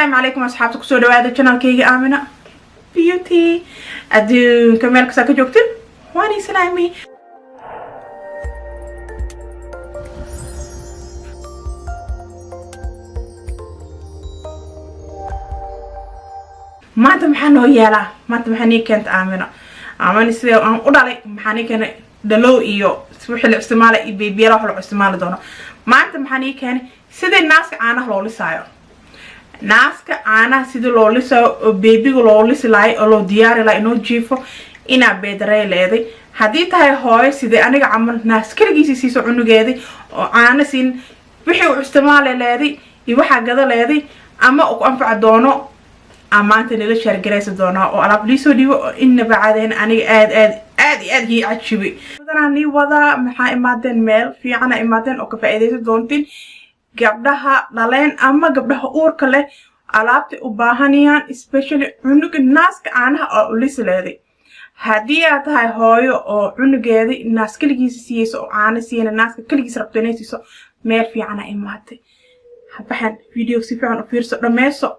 Asalaamu calaykum asxaabta, kusoo dhawaada channelkayga Aamina Beauty. Adduunka meel kastaa ka joogtin, waan islaami. Maanta maxaa noo yeelaa? Maanta maxaa nii keenta Aamina? Aamina sidee aan u dhalay? Maxaa nii keenay? Dhalow iyo wixii la isticmaalay iyo beebiyala wax loo isticmaali doono. Maanta maxaa nii keenay? Sidii naaska caanaha loo lisaayo, naaska caanaha sidii loo lisaayo oo beebiga loo lisi lahay oo loo diyaari lahay inoo jiifo inaa beedarey leeday. Haddii tahay hooyo sidee aniga camal, naas keligiisii siiso cunugeedii oo caano siin, wixii uu isticmaali leeday iyo waxaa gada leeday ama uu ku anfaci doono aan maanta nila share garaysa doonaa oo alaab liisoo dhiibo oo inaba caadeen. Aniga aad aad aad iyo aad ii cajibay badanaa nii wadaa. Maxaa imaadeen? Meel fiicana imaadeen oo ka faa'iidaysan doontiin gabdhaha dhaleen ama gabdhaha uurka leh alaabtay u baahanayaan, especially cunuga naaska caanaha oo ulisi leeday. Haddii aad tahay hooyo oo cunugeedi naas keligiisa siiyeyso oo caano siiyana, naaska keligiisa rabto inay siiso, meel fiicana imaatay. Habaxan video si fiican u fiirso, dhameyso.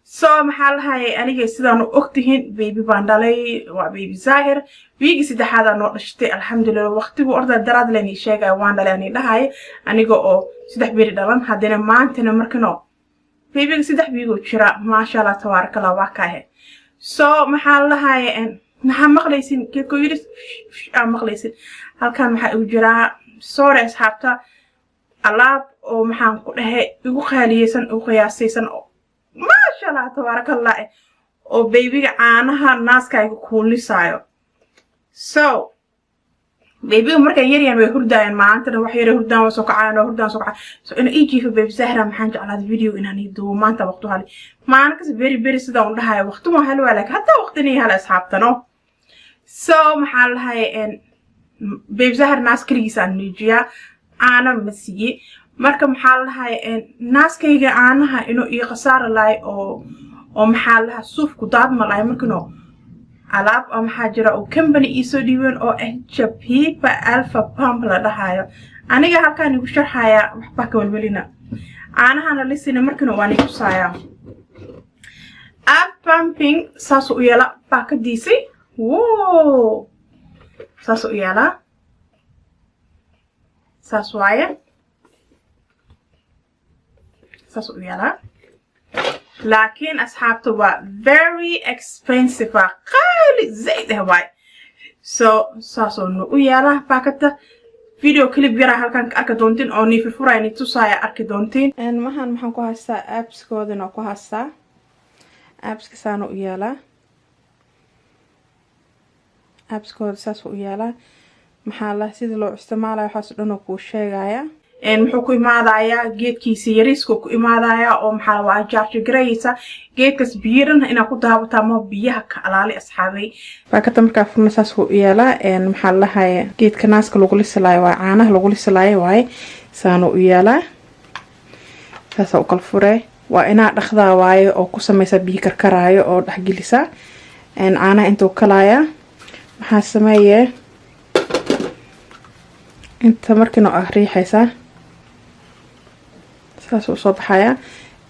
So maxaa lahayay, aniga sidaan u ogtihiin baby baan dhalay, waa baby Zaahir. Wiigii saddexaadaa noo dhashtay, alxamdulilah. Waqtigu orda daraad len ii sheegaya waan dhalay ani dhahaya aniga oo 3 beri dhalan. Haddana maantana markano babyga 3 wiigoo jira, maasha Allah, tabaaraka Allah, waa kaahe. So maxaa lahaya, maxaa maqlaysin? Geedko yiris aa maqlaysin. Halkan maxaa igu jiraa? Sorry asxaabta, alaab oo maxaan ku dhahay igu qaaliyeysan, igu qiyaasaysan, maasha Allah, tabaaraka Allah, oo babyga caanaha naaskayga kuulisaayo. So babyga markay yaryaan way hurdaayaan, maalintana wax yara hurdaan, waa soo kacayaan, waa hurdaan, soo kacay. So ina ii jiifo baby Zahra, maxaan jeclaaday video inaan ii duubo maanta. Waqti hali maalin kasta beri beri sidaan u dhahayo waqti waan hali waa, laakiin haddaa waqti inay hala asxaabtano. So maxaa lahay, baby Zahra naas keligiisa aan niijiyaa, caano ma siiye. Marka maxaa lahay, naaskayga caanaha inuu ii khasaari lahay oo maxaa lahaa suufku daadma lahay. Markino alaab oo maxaa jira oo company iisoo dhiibeen oo ah Japipa Alpha Pump la dhahayo. Aniga halkaan igu sharxaya, waxbaa ka welwelina. Caanahana lisina markina waan igu saayaa. App pumping saasuu u yeelaa baakadiisay. Wow, saasuu u yeelaa, saas waaye, saas u yeelaa. Laakiin asxaabta waa very expensive, waa qaali zaid ah waay. So saasoo nu u yeelaa baakada. Video clip yaraa halkan ka arki doontiin oo nii furfuraya, nii tusaaya arki doontiin. Mahan maxaan ku haystaa? Appskoodana ku haystaa. Appska saana u yeelaa, appskooda saas u yeelaa. Maxaa la sida loo isticmaalaya waxaas dhan oo kuu sheegaya. Muxuu ku imaadayaa? Geedkiisa yariiskuu ku imaadayaa oo maxaa waa charge garaysa geedkaas biyo dhan inaad ku daabataa ma biyaha ka alaali asxaabay. Baakada markaa furna saas u yeelaa. Maxaa lahaya, geedka naaska lagu lisilaayo waaye, caanaha lagu lisilaayo waaye. Saana u yeelaa, saasa u kala furee. Waa inaa dhaqdaa waaye oo ku sameysaa biyo karkaraayo oo dhexgelisaa caanaha intuu kalaaya. Maxaa sameeye, inta markiina ah riixaysaa, saas uu soo baxaya.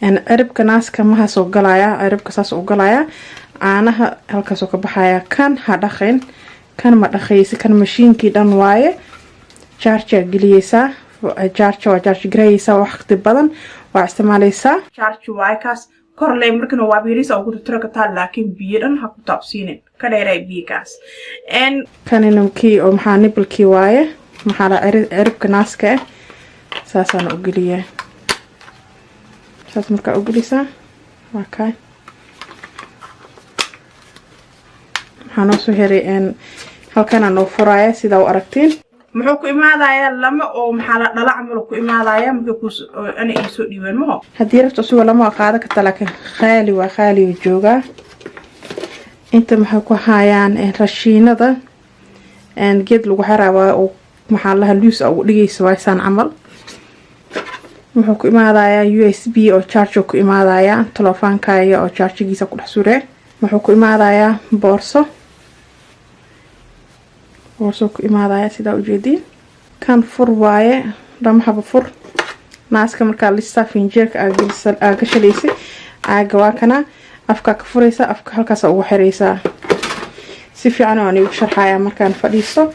Ciribka naaska mahaasoo galaya, ciribka saas u galaya, caanaha halkaasoo ka baxaya. Kan ha dhaqin, kan ma dhaqaysi, kan mashiinkii dhan waaye. Charge geliyeysaa, charge waa charge garayeysaa, waqti badan waa isticmaaleysaa. Charge waaye kaas korley markana waa biirisa ugu tirtiro kartaa, laakiin biyo dhan ha ku taabsiinin, ka dheeray biyokaas. Kanina kii oo maxaa nipplekii waaye, maxaa la ciribka naaska ah. Saasaan u geliyaa, saas markaa u gelisaa. Waa kaay, maxaa noo soo heray? Halkanaa noo furaaya sidaa u aragtiin. Muxuu ku imaadayaa? Lama oo maxaa la dhala camal ku imaadaya markay ku ana ii soo dhiibeen maho. Haddii rabto isagoo lama qaadan karta, laakiin qaali waa, qaaliga joogaa. Inta maxay ku hayaan? Rashiinada geed lagu xiraa waa oo maxaa laha loose ugu dhigaysa waa saan camal. Wuxuu ku imaadayaa USB oo charge ku imaadayaa, telefoonkaaga oo chargegiisa ku dhex suree. Wuxuu ku imaadayaa boorso, boorso ku imaadaya sidaa ujeediin. Kan fur waaye, lama xabo fur. Naaska markaa listaa finjeerka aa gashalaysa Caaga waa kana, afkaa ka furaysaa, afka halkaasa ugu xiraysaa. Si fiican waan igu sharxayaa markaan fadhiisto.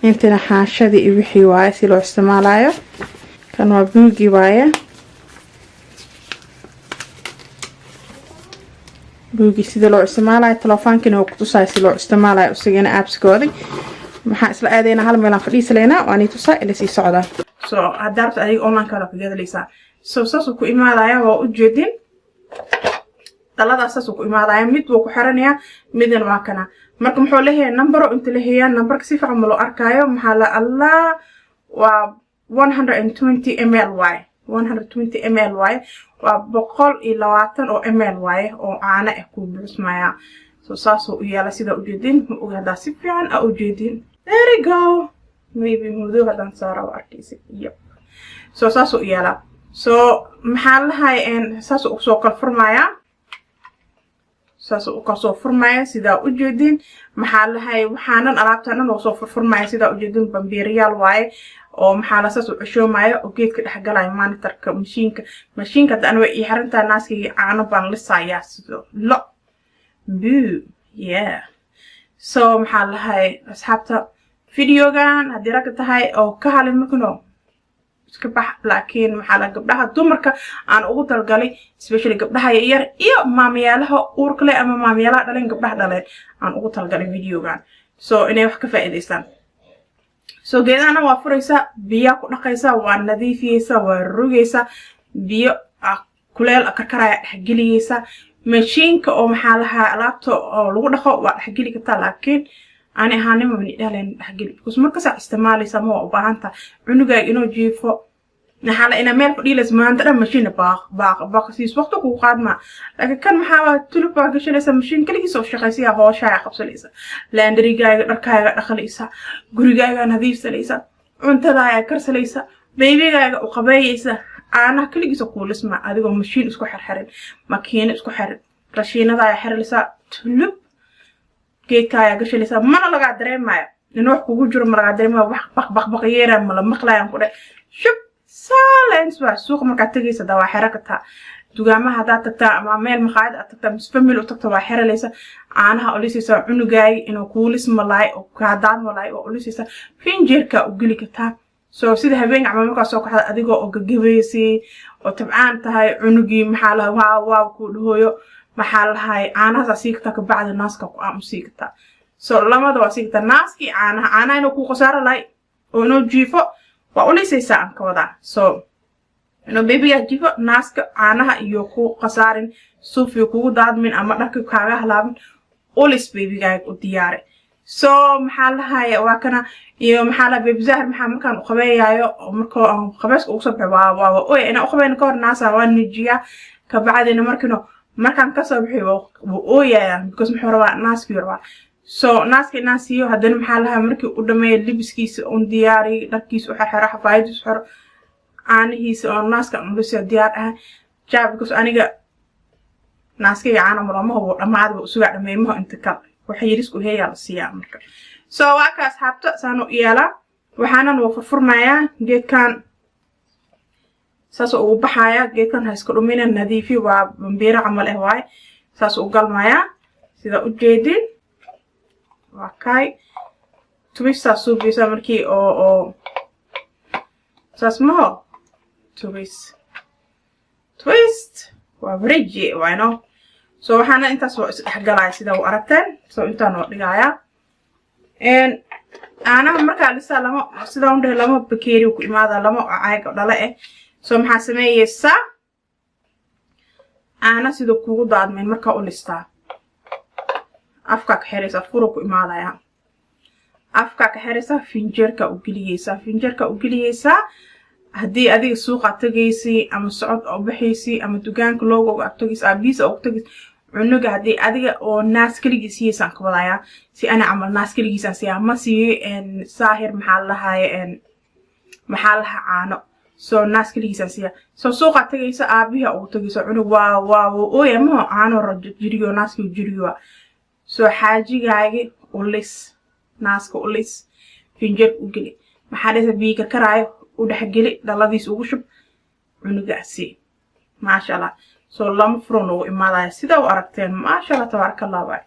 Intina xaanshadii iyo wixii waaye si loo isticmaalayo. Kan waa buugi waaye, buugi sida loo isticmaalayo. Telefoonkina waa kutusayo si loo isticmaalayo isagana appskoodii. Maxaa isla aadaynaa? Hal meelaan fadhiisalaynaa, waan ii tusaa, ila sii socdaa. So haddaa rabta adiga online kala ka gadaleysaa. So saasuu ku imaadaya, waa ujeedin dhaladaas, saasuu ku imaadaya. Mid wuu ku xiranayaa, midna waa kana. Marka muxuu leeyahay numbero inta lehayaa, numberka si fiican ma loo arkaayo. Maxaa la allah, waa 120 ml waaye, 120 ml waaye, waa 120 oo ml waaye oo caano ah kuu buuxsmaya. So saasuu u yaala, sidaa ujeedin. Ma oga haddaa si fiican aa ujeedin. There you go. Maybe madow haddaan saara waa arkaysa. Yep, so saasuu u yaalaa. So maxaa lahay, saasuu usoo kala furmayaa, saasuu ukasoo furmaya sidaa ujeedin. Maxaa lahay, waxaanan alaabtan dhan oo soo furfurmaya sidaa ujeedin. Bambiiriyaal waaye oo maxaa la saas u ceshoomaya oo geedka dhexgalaya monitorka mashiinka. Mashiinka hadda ana way ii xirantaha, naaskayga caano baan lisayaa sido lo buu, yeah. So maxaa lahay, asxaabta, videogan haddii ragga tahay oo ka halin markano iska bax, laakiin maxaa la gabdhaha dumarka aan ugu talgalay, especially gabdhaha yaryar iyo maamayaalaha uurka leh ama maamayaalaha dhaleen, gabdhaha dhaleen aan ugu talgalay videogan, so inay wax ka faa'iidaystaan. So geedahana waa furaysaa, biyaa ku dhaqaysaa, waa nadiifiyeysaa, waa rogaysaa, biyo kuleel karkaraya dhexgeliyeysaa. Mashiinka oo maxaa lahaa alaabta oo lagu dhaqo waa dhexgeli kartaa, laakiin ani ahaanima mani dhahleen dhexgeli, because markasaa isticmaalaysa ma waa u baahan taha cunugaaga inuu jiifo. Maxaa la inaa meel fadhiilaysa maanta dhan, mashiina baaq baaq baaq siis waqti kugu qaadmaa. Laakiin kan maxaa waa tulub baa gashanaysa, mashiin kaligiis oo shaqaysiya, hooshaaga qabsanaysa, laundrygaaga dharkaaga dhaqalaysa, gurigaaga nadiifsanaysa, cuntadaaga karsalaysa, babygaaga u qabeeyaysa, caanaha kaligiisa kuulisma adigoo mashiin isku xirxirin, makiino isku xirin, rashiinadaaga xirinaysaa, tulub geedkaagaa gashanaysaa, mana lagaa dareemayo in wax kugu jiro, ma lagaa dareemayo wax baq baq baq yeeraan, mala maqlayaan ku dheh. Shub, silence waa. Suuqa markaad tegaysa daa waa xero kartaa, dugaamaha haddaad tagtaa ama meel maqaayad aad tagtaa mise family u tagta, waa xeralaysa, caanaha ulisaysa cunugaagi inuu kuulisma lahay oo kaadaadma lahay oo ulisaysa, finjeerka u geli kartaa. So sida habeenka camal markaa soo kaxda adigoo oo gagabaysay oo tabcaan tahay, cunugii maxaa lahay waa waa kuu dhahooyo, maxaa lahay, caanahaasaa sii kartaa, kabacdi naaska ku aamu sii kartaa. So lamada waa sii kartaa, naaskii caanaha. Caanaha inuu kuu khasaaro lahay oo inuu jiifo waa ulisaysaa aan ka wadaa. So inuu babygaa jiifo, naaska caanaha iyo ku khasaarin, suufiyo kugu daadmin ama dharka kaaga halaabin, ulis, babygaaga u diyaari. So maxaa lahaya, waa kana. Iyo maxaa laha, baby Zahir maxaa markaan u qabeeyaayo, markoo aan qabeeska ugu soo baxo, waa oya inaan u qabeyna ka hor naasa waa nujiyaa, kabacdina markino markaan kasoo bixiyo wuu ooyayaa, because muxuu rabaa? Naaskii rabaa. So naaska inaan siiyo, haddana maxaa lahaa, markii u dhameeyo libiskiisa un diyaariyo, dharkiisa u xerxero, xafaayadiisa xero, caanihiisa oo naaska ulisiyo diyaar ah ja, because aniga naaskayga caana malamaha wuu dhamaadaba usugaa dhameeymaho inta kale waxa yarisku heeyaa la siiyaa marka. So waa ka, asxaabta, saan u yeelaa. Waxaanan waa furfurmayaa geedkan, saas ugu baxaaya. Geedkan ha iska dhumina, nadiifi, waa bambiiro camal ah waaye. Saas u galmayaa sida ujeedin. Waa kay tubisaa suubiysa markii oo saas maho twist twist waa wareeji wayno. So waxaana intaas waa isdhexgalaya sida u aragteen. So intaan waa dhigayaa. Caanaha markaa lisaa lama sidaa un dhahay, lama bakeeri ku imaada, lama caag dhale ah. So maxaa sameeyeysaa? Caana sida kugu daadmeen markaa u listaa, afkaa ka xiraysaa, furo ku imaadaya, afkaa ka xiraysaa, finjeerka u geliyeysaa, finjeerka u geliyeysaa. Haddii adiga suuqa tagaysay ama socod oo baxaysay ama dukaanka looga aad tagaysa, aabiisa ugu tagaysa cunuga, haddii adiga oo naas keligii siiyeysan ka wadayaa, si ana camal naas keligiisaan siiyaa, ma siiyo Saahir, maxaa lahaye, maxaa lahaa, caano. So naas keligiisaan siiya. So suuqaa tagaysa, aabihi ugu tagaysa, cunug waa ooya maho, caano jiriyo, naaskii jiriyo. So xaajigaagi ulis, naaska ulis, finjeerka u geli, maxaa dhahaysa, biyo karkaraayo u dhexgeli, dhaladiis ugu shub, cunugaasi maasha Allah. So lama furo noogu imaadaya, sida u aragteen. Maasha Allah, tabaaraka Allah waay.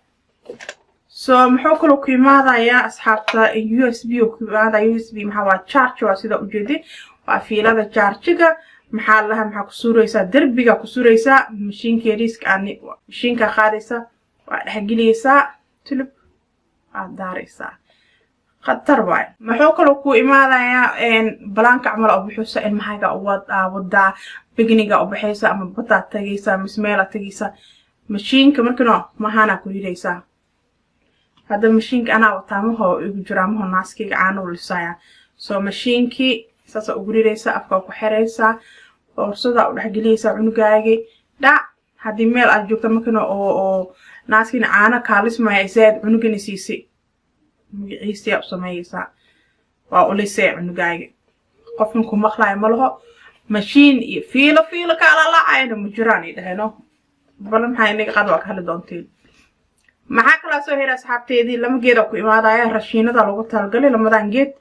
So muxuu kaloo ku imaadayaa, asxaabta? USB oo ku imaadaya. USB maxaa waa? Charge waa, sida ujeedin, waa fiilada charge-iga. Maxaa lahaa? Maxaa ku suuraysaa? Derbiga ku suuraysaa. Mashiinka yariiska aan mashiinka qaadaysaa, waa dhexgeliyeysaa, tulub waad daaraysaa. Khatar waay. Muxuu kaloo ku imaadayaa? Balaanka camal oo bixusa ilmahaaga wadaa, picnic-ga u baxaysa ama badaa tagaysaa, mise meelaa tagaysaa, mashiinka markino mahaanaa ku ridaysaa. Hadda mashiinka anaa wataa, maho igu jiraa, maho naaskayga caano lisaya. So mashiinkii saasaa ugu ridaysaa, afkaa ku xiraysaa, boorsadaa u dhexgeliyaysaa cunugaagii dhac. Haddii meel aad joogta markino oo naaskiina caano kaalismaya zaaid, cunugana siisay, magaciisiyaa u sameeyeysaa, waa ulisee cunugaagi. Qofkan ku maqlaayo ma laho. Mashiin iyo fiilo fiilo kaalalaacayna ma jiraan ay dhaheno. Bal maxaa inaga qad waa ka hadli doontiin. Maxaa kalaa soo hera, asxaabteedii? Lama geeda ku imaadaya, rashiinada loogu talagalay. Lamadan geed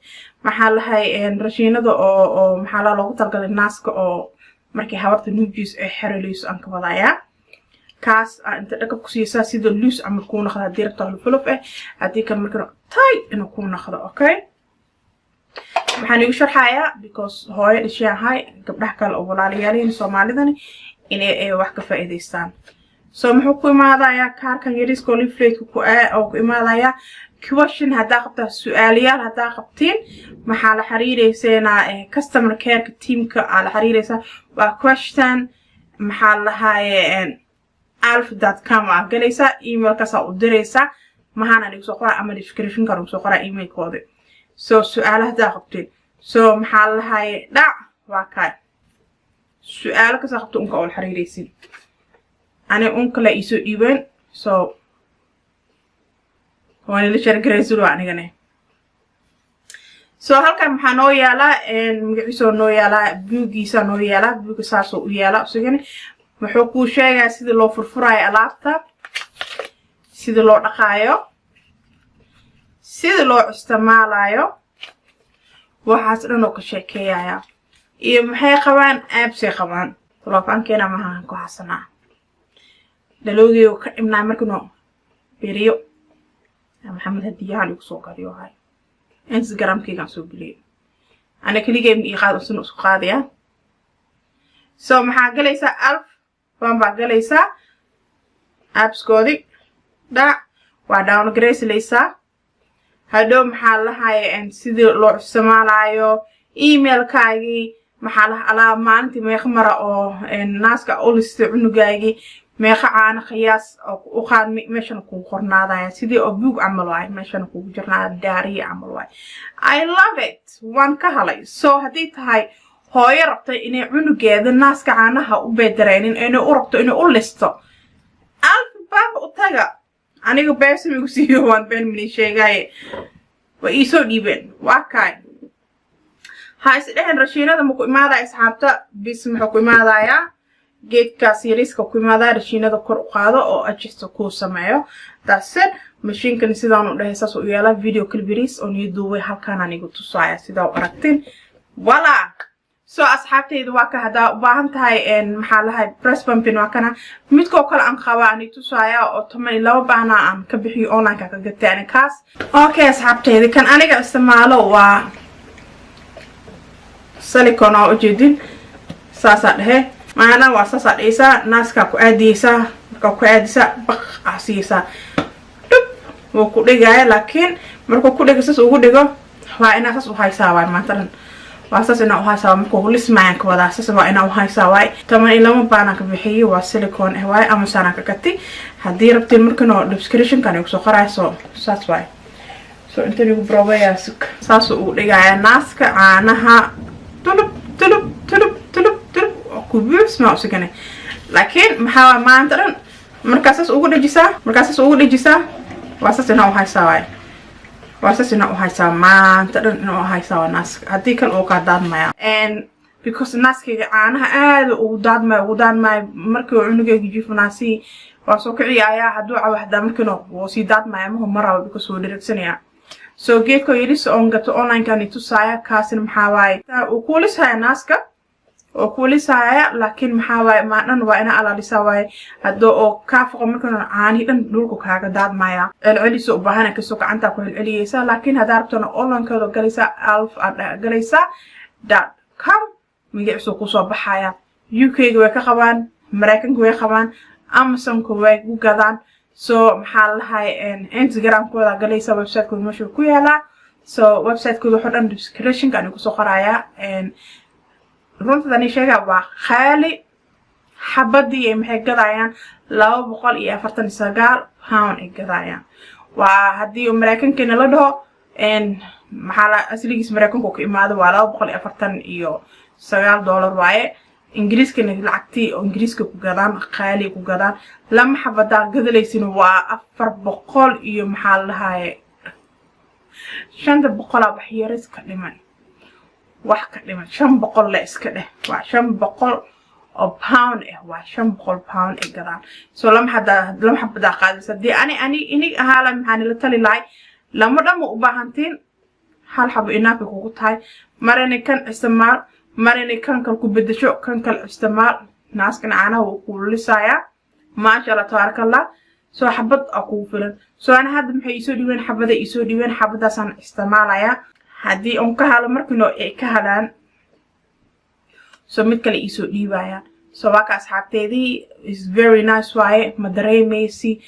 maxaa lahay? Rashiinada oo maxaa la loogu talagalay naaska oo markii habarta nuujiis ay xeroleyso aan ka wadayaa. Kaas aa inta dhakab ku siisaa, sida loose camal kuu noqdo haddii rabto hulufuluf haddii kale markana tight inuu kuu noqdo. Okay, waxaan igu sharxayaa because hooyo dhashay ahay, gabdhaha kale oo walaalayaalyihiin Soomaalidani inay wax ka faa'iidaystaan. So muxuu ku imaadayaa? Kaarkan yariiska oo leaflet-ka ku oo ku imaadayaa. Question haddaa qabtaa, su-aalayaal haddaa qabtiin, maxaa la xiriireyseena? Customer care-ka team-ka aa la xiriireysaa. Waa question, maxaa lahaaye, alf.com aa galaysaa, email-kaasaa u diraysaa. Mahaana igu soo qoraa ama description-kan ugu soo qoraa email-koodi. So su-aalo haddaa qabtiin, so maxaa lahaaye, dhac waa kaay. Su-aalo kasoo qabto unka oo la xiriireysin, ani un kale iisoo dhiibeen, so waan ila share-garaysul waa anigane. So halkan maxaa noo yaalaa? Magaciisoo noo yaalaa, buugiisaa noo yaalaa. Buuga saasoo u yaalaa. Isagani wuxuu kuu sheegayaa sida loo furfuraayo alaabta, sida loo dhaqaayo, sida loo isticmaalayo, waxaas dhan oo ka sheekeeyaya. Iyo maxay qabaan? Apps-ay qabaan. Telefoonkeena mahaan ku hasanaa, dhaloogeega ka dhibnaa markano beriyo Maxamed hadiyahan igu soo gadiyo hay. Instagramkaygaan soo geliyay, ana keligay ma ii qaad, usina isku qaadaya. So maxaa galaysaa? Alf baan baa galaysaa, apps-koodi dhac waa download garaysalaysaa. Hadhow maxaa lahaye, sidii loo isticmaalayo, email-kaagii, maxaa laha, alaab maalintii meeqa mara oo naaska u listay cunugaagii, meeqa caano qiyaas oo u qaadmi, meeshana kugu qornaadaya, sidii oo buug camal waay. Meeshana kugu jirnaada, diary camal waay. I love it, waan ka halay. So haddii tahay hooyo rabtay inay cunugeeda naaska caanaha u beedereynin, inay u rabto inay u listo, Alf Bamba u taga. Aniga beesam igu siiyo, waan been mini sheegaaye, way iisoo dhiibeen, waa kaay. Ha is dhehen rashiinada ma ku imaadaya, asxaabta. Bis muxuu ku imaadayaa? Geedkaas yariiska ku imaadaya, rashiinada kor u qaado oo ajista kuu sameeyo. That's it. Mashiinkan sidaan u dhahay saas u yeelaa. Video clip yariis oo nii duubay halkaanaan igu tusaaya, sidaa u aragtin walaa. So asxaabtayda, waa ka haddaa u baahan tahay, maxaa lahay, breast pumping waa kana. Midkoo kale aan qaba aan tusaaya oo 12 baana aan ka bixiyo, online-ka ka gatay ani kaas. Okay, asxaabtayda, kan aniga isticmaalo waa silicone oo ujeedin. Saasaa dhehe maana, waa saasaa dhehaysaa, naaskaa ku aadiyeysaa. Markaa ku aadisaa, baq aa siiyeysaa, dhub wuu ku dhigaya. Laakiin markuu ku dhigo, saas ugu dhigo, waa inaa saas u haysaa waay. Maanta dhan waa saas inaa uhaysaa. Markuu lismayaan ka wadaa, saas waa inaa uhaysaa waay. 12 baanaan ka bixiyey, waa silicone waay, Amazon ka gatay. Haddii rabtiin markan oo description-kan igu soo qoraya. So saas waay. So intan igu brobeyaa, sug, saasuu ugu dhigaya naaska caanaha, tulub tulub tulub tulub tulub ku buuxsmaa usigane. Laakiin maxaa waay, maanta dhan markaa saas ugu dhejisaa, markaa saas ugu dhejisaa, waa saas inaa uhaysaa waay. Waa saas inaa uhaysaa, maanta dhan inaa uhaysaa waa naaska. Haddii kale uu kaa daadmaya, because naaskayga caanaha aada ugu daadmaya, ugu daadmaya. Markii uu cunugayga jiifo, naasihii waa soo kiciyayaa. Hadduu cabo hadaa markiina wuu sii daadmaya, mahu maraba, because wuu dhirigsanaya. So geedka yaris oon gato online-kan tusaaya. Kaasina maxaa waaye? Uu kuulisaya naaska. Oo ku lisaaya, laakiin maxaa waaye, maadhan waa ina alaalisaa waaye. Haddoo oo kaa foqo markan, caanihi dhan dhulku kaaga daadmaya. Celceliso u baahana kasoo gacantaa ku celceliyeysa. Laakiin haddaa rabtona, onlinekooda galaysaa, Elf aad galaysaa .com, magaciisuu kusoo baxaya. UK-ga way ka qabaan, Maraykanka way qabaan, Amazonka way ku gadaan. So maxaa lahay, Instagramkooda galaysa, websitekooda meeshuu ku yaalaa. So websitekooda waxoo dhan descriptionka ani kusoo qorayaa. Runtada sheega, waa qaali. Xabadii ay maxay gadayaan? £249 ay gadayaan. Waa haddii Maraykankeena la dhaho, maxaa la, asligiis Maraykanku ka imaado, waa $249 waaye. Ingiriiskana lacagtii oo Ingiriiska ku gadaan, qaali ku gadaan. Lama xabadaa gadalaysin waa 400 iyo, maxaa la dhahaye, shanta boqolaa wax yaro iska dhiman, wax ka dhiman 500 le iska dheh. Waa 500 oo pound ah, waa £500 ay gadaan. So lama xadaa, lama xabadaa qaadaysa. Haddii ani inig ahaala, maxaa nila tali lahay? Lama dhama u baahantiin, hal xabo inaafay kugu tahay. Marina kan isticmaal, marina kan kale ku bedesho, kan kale isticmaal. Naaskan caanaha wuu ku lisayaa, maasha Allah, tabaaraka Allah. Soo xabad aa kugu filan. Soo ana hadda maxay iisoo dhiibeen? Xabada iisoo dhiibeen, xabadaasaan isticmaalayaa. Haddii on ka halo markiino ay ka halaan, so mid kale iisoo dhiibayaan. So waa ka, asxaabteedii, is very nice waaye. Ma dareemaysi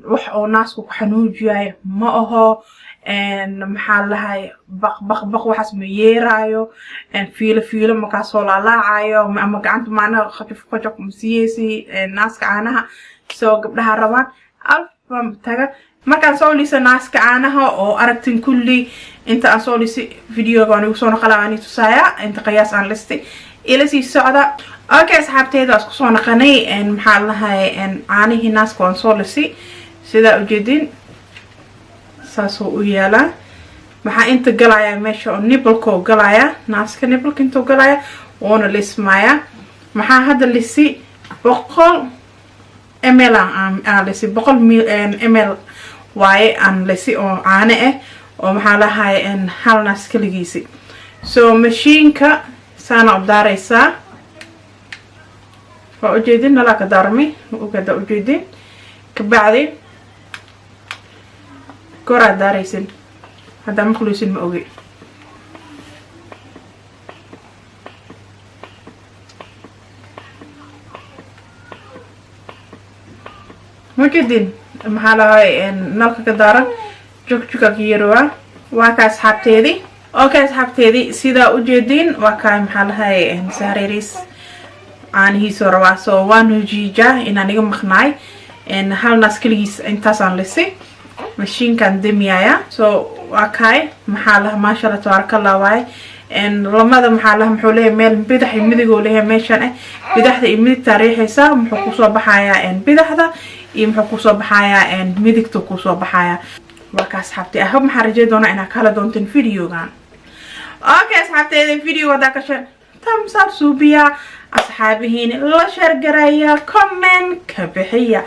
wax oo naasku ku xanuujiyayo ma aho. Maxaa lahay, baq baq baq waxaas ma yeeraayo. Fiilo fiilo makaa soo laalaacayo, ama gacanta maanaha khafif qojok ma siiyeysi naaska caanaha. So gabdhaha rabaan, Alfam taga. Markaan soo lisa naaska caanaha oo aragtin kulli inta aan soo lisay, videoga waan igu soo noqolaa, waan tusaaya inta qiyaas aan listay. Ila sii socda. Okay, asxaabteeda, waa isku soo naqanay. Maxaa lahay, caanihii naaska waan soo lisay. Sidaa ujeedin, saasoo u yaalaa. Maxaa inta galayaa? Meesha oo nippleka oo galaya, naaska nippleka intuu galaya, wuuna lismayaa. Maxaa hadda lisi? 100 ml aan lisi, 100 ml waaye aan lisi oo caano ah, oo maxaa lahay, hal naas kaligiisi. So mashiinka saana u daaraysaa. Waa ujeedin, nalaa ka daarmay ogada ujeedin. Kabacdi koraad daaraysin. Haddaa maqluysin, ma ogi. Mujedin, maxaa lahay, nalka ka daaran, jugjuga ka yarowaa. Waa ka, asxaabteedii. Okay, asxaabteedii, sidaa ujeedin, waa kaa, maxaa lahay, sahreeris caanihiisoo rabaa. So waan hujiijaa inaan iga maqnaay. Hal naas keligiis intaasaan lisay. Mashiinkan demiyaya. So waa kaay, maxaa laha, maasha Allah, tabaaraka Allah waaye. Lamada, maxaa laha, muxuu leeyahay meel bidax iyo midig oo leeyahay. Meeshan ah bidaxda iyo midigtaa riixaysaa. Muxuu kusoo baxayaa bidaxda iyo muxuu kusoo baxayaa midigta kusoo baxayaa. Waa ka, asxaabtay. Ahab, maxaa rajay doonaa inaad kala doonteen videogan. Okay, asxaabteeda, video haddaa kashan, thumbs up suubiya, asxaabihiin la share garaya, comment ka bixiya,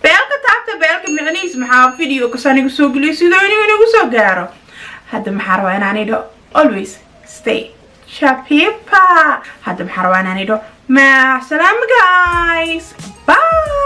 bellka taabta. Bellka micnihiis maxaa? Video kasaan igu soo geliyo sidoo inuu inagu soo gaaro. Hadda maxaa rabaa inaan idho? Always stay chapipa. Hadda maxaa rabaa inaan idho? Mac salaama, guys, bye.